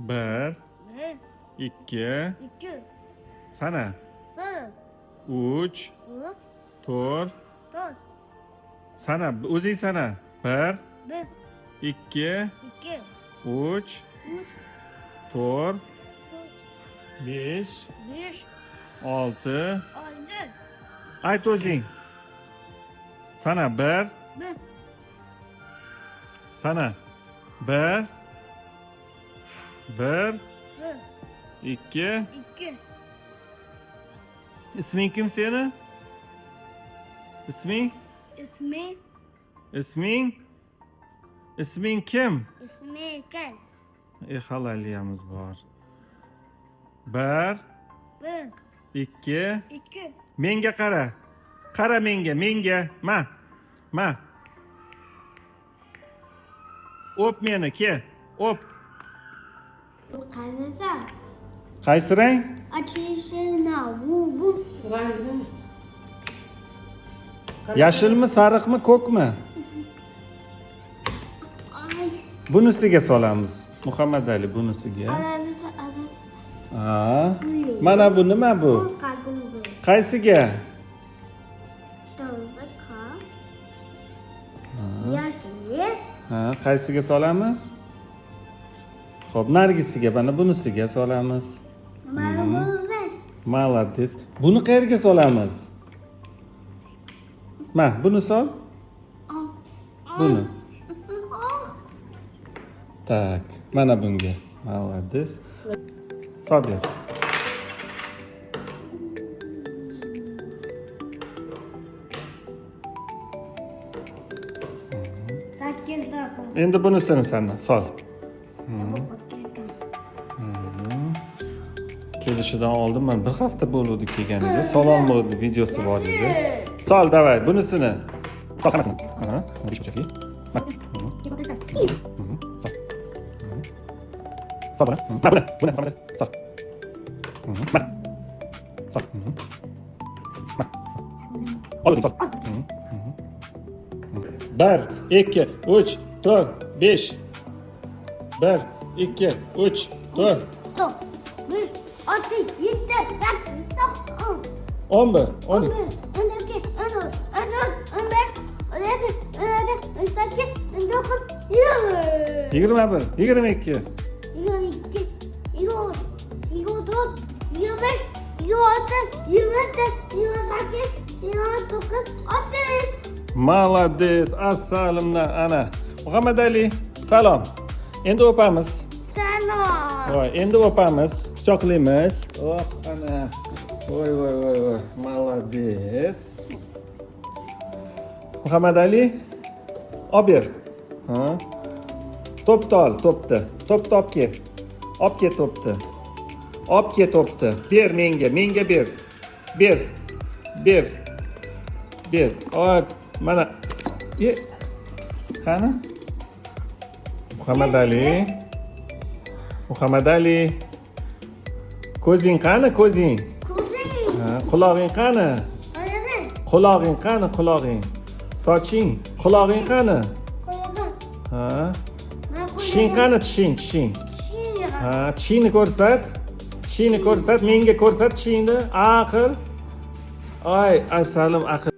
Bir, 1, ikki, 2, sana. 0, Uch, 3, to'rt, 4, sana, o'zing sana. Bir, 1, ikki, 2, uch, 3, to'rt, 4, besh, 5, olti. 6, Ayt o'zing. Sana bir, 1, sana. Bir, bir, 1, ikki. 2. Isming kim seni? Isming? Ismi Isming? Isming kim? ismi kim? Halaliyamiz bor. Bir, 1, ikki. 2, Menga qara. Qara menga, menga. Ma. Ma. O'p meni, ke. O'p. Qarasa, Qaysi rang? Ochilishini bu Rangini Yashilmi, sariqmi, ko'kmi? ay Bunisiga solamiz. Muhammad Ali bunisiga. Ha. Mana bu nima bu? Qaysiga? Yashil. Ha, qaysiga solamiz? Xo'p, nargisiga, mana bunisiga solamiz. Mana bu Молодец. Buni qayerga solamiz? Ma, buni sol. Buni. Так, mana bunga. Молодец. Sol ber. Sakkizda qil. Endi bunisini sana sol. Kelishidan oldin man bir hafta bo'ldi kelganiga. Sololmadi, videosi bor edi. Sol, давай, bunisini. Sol hammasini. Ha, besh burchakli. Ma. Sol. Sol buni. Ma buni, buni, buni. Sol. Ma. Sol. Ma. Ol o'zing sol. Bir, ikki, uch, to'rt, besh. Bir, ikki, uch, to'rt. 1, 6, 7, 8, 9, 10. 11, 12. 11, 12, 13, 14, 15, 16, 17, 18, 19, 20. 21, 22. 22, 23, 24, 25, 26, 27, 28, 29, 30. Молодец, asalimdan ana. Muhammad Ali, salom. Endi o'pamiz. Salom. Voy, endi o'pamiz, quchoqlaymiz. Oh, ana. Voy, voy, voy, voy. Молодец. Muhammad Ali, olib ber. Ha? To'pni ol, to'pni. To'pni olib kel. Olib kel to'pni. Olib kel to'pni. Ber menga, menga ber. Ber. Ber. Ber. Oy, mana. E. Qani? Muhammad Ali. Muhammad Ali. Ko'zing qani, ko'zing? Ko'zing. Ha, qulog'ing qani? Oyog'ing. Qulog'ing qani, qulog'ing? Soching, qulog'ing qani? Qulog'ing. Ha? Mana Tishing qani, tishing, tishing? Tishing. Ha, tishingni ko'rsat. Tishingni ko'rsat, menga ko'rsat tishingni. Aql. Ay, asalim aql.